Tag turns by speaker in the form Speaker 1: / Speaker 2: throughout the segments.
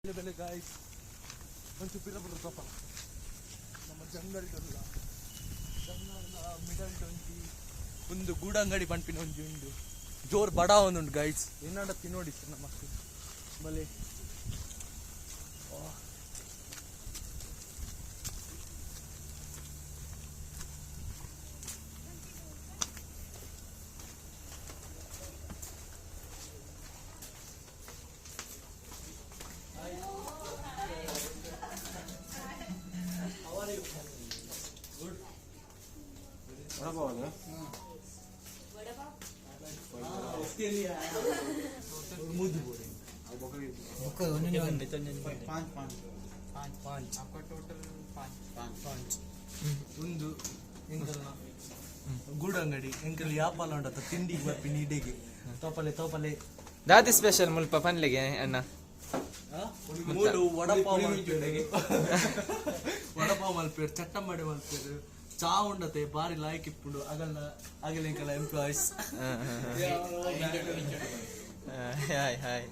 Speaker 1: ಬೆಲೆ ಗಾಯ್ಸ್, ಒಂಚೂರು ಪಿರ ಬರ ತೋಪ. ನಮ್ಮ ಜಂಗಲ್ ಉಲ್ಲ, ಜಂಗಲ್ ಮಿಡಲ್ ಒಂಜಿ ಒಂದು ಗೂಡಂಗಡಿ ಪನ್ಪಿನ ಒಂಜಿ ಉಂಡು. ಜೋರ್ ಬಡ ಒಂದುಂಡು ಗೈಸ್. ಏನಾಡ ತಿನ್ನೋಡಿ ಸರ್ ನಮ್ಮ ಬಲೆ.
Speaker 2: पाँच पाँच.
Speaker 1: ಪಾಂಚ್.
Speaker 2: आपका टोटल पाँच
Speaker 1: ಪಾಂಚ್. ಒಂದು ಎಂಕಲ್ನ ಗೂಡಂಗಡಿ, ಎಂಕಲ್ ಯಾಪಾಲ ಉಂಡತ್ತ ತಿಂಡಿ ಬರ್ಪಿನಿ ಇಡೆಗೆ. ತೋಪಲೆ ತೋಪಲೆ.
Speaker 3: ದಾತಿ ಸ್ಪೆಷಲ್ ಮುಲ್ಪ ಪನ್ಲೆಗೆ ಅಣ್ಣ?
Speaker 1: ಮೂಲು ವಡಪಾವ್ ಮಲ್ಪೇರು, ವಡಪಾವ್ ಮಲ್ಪೇರು, ಚಟ್ಟಂಬಡೆ ಮಲ್ಪೇರು, ಚಾ ಉಂಡತೆ, ಬಾರಿ ಲಾಯ್ಕ್ ಇಪ್ಪುಂಡು. ಅಗಲ್ನ ಅಗಲ ಎಂಕಲ ಎಂಪ್ಲಾಯ್ಸ್.
Speaker 3: Hi hi.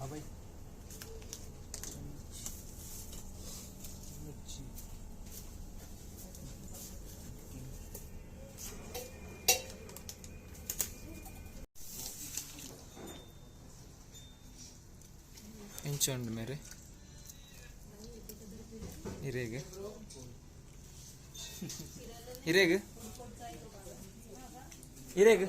Speaker 1: ಅಬೈ.
Speaker 3: ಎಂಚ ಉಂಡು ಮೇರೆ ಇರೇಗ್? ಇರೇಗ್ ಇರೇಗ್.